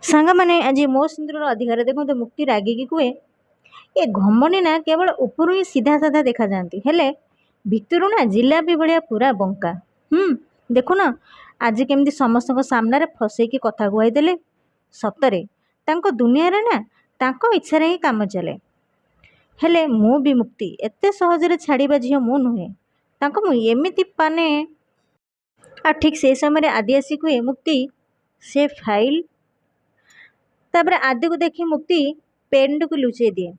ସାଙ୍ଗମାନେ, ଆଜି ମୋ ସିନ୍ଦୁରର ଅଧିକାର ଦେଖନ୍ତୁ। ମୁକ୍ତି ରାଗିକି କୁହେ, ଏ ଘମଣ୍ଡି ନା କେବଳ ଉପରୁ ହିଁ ସିଧା ସାଧା ଦେଖାଯାଆନ୍ତି, ହେଲେ ଭିତରୁ ନା ଜିଲାପି ଭଳିଆ ପୁରା ବଙ୍କା। ଦେଖୁନ, ଆଜି କେମିତି ସମସ୍ତଙ୍କ ସାମ୍ନାରେ ଫସେଇକି କଥା କୁହାଇଦେଲେ। ସତରେ ତାଙ୍କ ଦୁନିଆରେ ନା ତାଙ୍କ ଇଚ୍ଛାରେ ହିଁ କାମ ଚାଲେ। ହେଲେ ମୁଁ ବି ମୁକ୍ତି, ଏତେ ସହଜରେ ଛାଡ଼ିବା ଝିଅ ମୁଁ ନୁହେଁ। ତାଙ୍କୁ ମୁଁ ଏମିତି ମାନେ। ଆଉ ଠିକ୍ ସେଇ ସମୟରେ ଆଦି ଆସି କୁହେ, ମୁକ୍ତି, ସେ ଫାଇଲ୍। ତାପରେ ଆଦିକୁ ଦେଖି ମୁକ୍ତି ପେନ୍ଟିକୁ ଲୁଚେଇ ଦିଏ।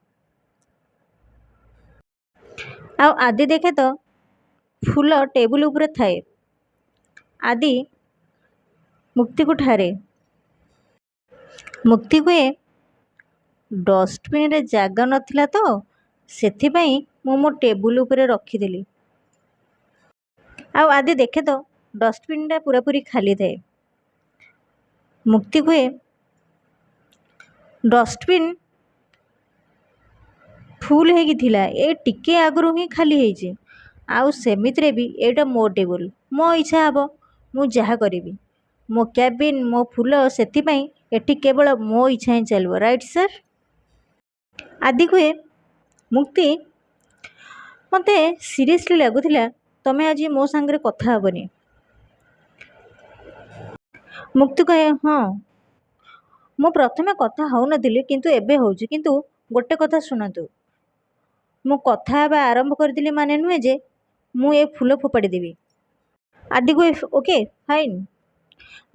ଆଉ ଆଦି ଦେଖେ ତ ଫୁଲ ଟେବୁଲ ଉପରେ ଥାଏ। ଆଦି ମୁକ୍ତିକୁ ଠାରେ। ମୁକ୍ତି କୁହେ, ଡଷ୍ଟବିନରେ ଜାଗା ନଥିଲା ତ ସେଥିପାଇଁ ମୁଁ ମୋ ଟେବୁଲ ଉପରେ ରଖିଦେଲି। ଆଉ ଆଦି ଦେଖେ ତ ଡଷ୍ଟବିନଟା ପୁରାପୁରି ଖାଲି ଥାଏ। ମୁକ୍ତି କୁହେ, ଡଷ୍ଟବିନ୍ ଫୁଲ୍ ହେଇକି ଥିଲା, ଏ ଟିକେ ଆଗରୁ ହିଁ ଖାଲି ହେଇଛି। ଆଉ ସେମିତିରେ ବି ଏଇଟା ମୋ ଟେବୁଲ, ମୋ ଇଚ୍ଛା ହେବ ମୁଁ ଯାହା କରିବି। ମୋ କ୍ୟାବିନ୍, ମୋ ଫୁଲ, ସେଥିପାଇଁ ଏଠି କେବଳ ମୋ ଇଚ୍ଛା ହିଁ ଚାଲିବ। Right sir? ଆଦି କୁହେ, ମୁକ୍ତି, ମୋତେ ସିରିୟସଲି ଲାଗୁଥିଲା ତମେ ଆଜି ମୋ ସାଙ୍ଗରେ କଥା ହେବନି। ମୁକ୍ତି କହେ, ହଁ, ମୁଁ ପ୍ରଥମେ କଥା ହେଉନଥିଲି, କିନ୍ତୁ ଏବେ ହେଉଛି। କିନ୍ତୁ ଗୋଟେ କଥା ଶୁଣନ୍ତୁ, ମୁଁ କଥା ହେବା ଆରମ୍ଭ କରିଦେଲି ମାନେ ନୁହେଁ ଯେ ମୁଁ ଏ ଫୁଲ ଫୋପାଡ଼ି ଦେବି। ଆଦି କୁହେ, ଓକେ ଫାଇନ୍।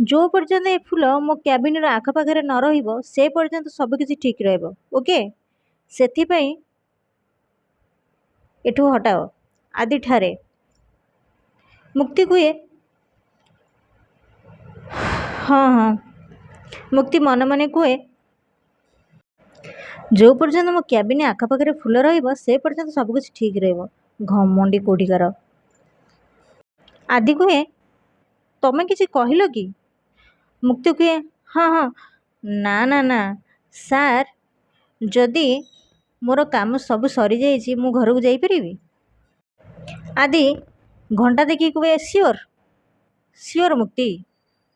ଯେଉଁ ପର୍ଯ୍ୟନ୍ତ ଏ ଫୁଲ ମୋ କ୍ୟାବିନ୍ର ଆଖପାଖରେ ନ ରହିବ, ସେ ପର୍ଯ୍ୟନ୍ତ ସବୁକିଛି ଠିକ୍ ରହିବ। ଓକେ? ସେଥିପାଇଁ ଏଠୁ ହଟାଅ। ଆଦି ଠାରେ। ମୁକ୍ତି କୁହେ, ହଁ ହଁ। ମୁକ୍ତି ମନେ ମନେ କୁହେ, ଯେଉଁ ପର୍ଯ୍ୟନ୍ତ ମୋ କ୍ୟାବିନ୍ ଆଖପାଖରେ ଫୁଲ ରହିବ, ସେ ପର୍ଯ୍ୟନ୍ତ ସବୁକିଛି ଠିକ୍ ରହିବ। ଘମଣ୍ଡି କୋଉଠିକାର। ଆଦି କୁହେ, ତମେ କିଛି କହିଲ କି? ମୁକ୍ତି କୁହେ, ହଁ ହଁ, ନା ନା ନା ସାର୍, ଯଦି ମୋର କାମ ସବୁ ସରିଯାଇଛି, ମୁଁ ଘରକୁ ଯାଇପାରିବି? ଆଦି ଘଣ୍ଟା ଦେଖିକି କୁହେ, ସିଓର ସିଓର ମୁକ୍ତି,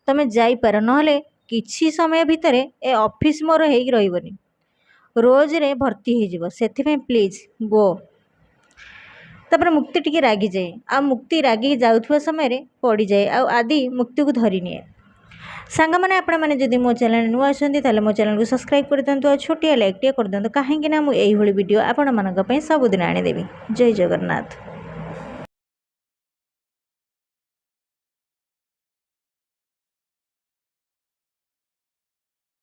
ତମେ ଯାଇପାର। ନହେଲେ କିଛି ସମୟ ଭିତରେ ଏ ଅଫିସ୍ ମୋର ହେଇକି ରହିବନି, ରୋଜରେ ଭର୍ତ୍ତି ହେଇଯିବ। ସେଥିପାଇଁ ପ୍ଲିଜ୍ ଗୋ। ତାପରେ ମୁକ୍ତି ଟିକେ ରାଗିଯାଏ। ଆଉ ମୁକ୍ତି ରାଗିକି ଯାଉଥିବା ସମୟରେ ପଡ଼ିଯାଏ ଆଉ ଆଦି ମୁକ୍ତିକୁ ଧରିନିଏ। ସାଙ୍ଗମାନେ, ଆପଣମାନେ ଯଦି ମୋ ଚ୍ୟାନେଲ୍ ନୂଆ ଅଛନ୍ତି, ତାହେଲେ ମୋ ଚ୍ୟାନେଲକୁ ସବସ୍କ୍ରାଇବ୍ କରିଦିଅନ୍ତୁ ଆଉ ଛୋଟିଆ ଲାଇକ୍ଟିଏ କରିଦିଅନ୍ତୁ, କାହିଁକି ନା ମୁଁ ଏଇଭଳି ଭିଡ଼ିଓ ଆପଣମାନଙ୍କ ପାଇଁ ସବୁଦିନ ଆଣିଦେବି। ଜୟ ଜଗନ୍ନାଥ।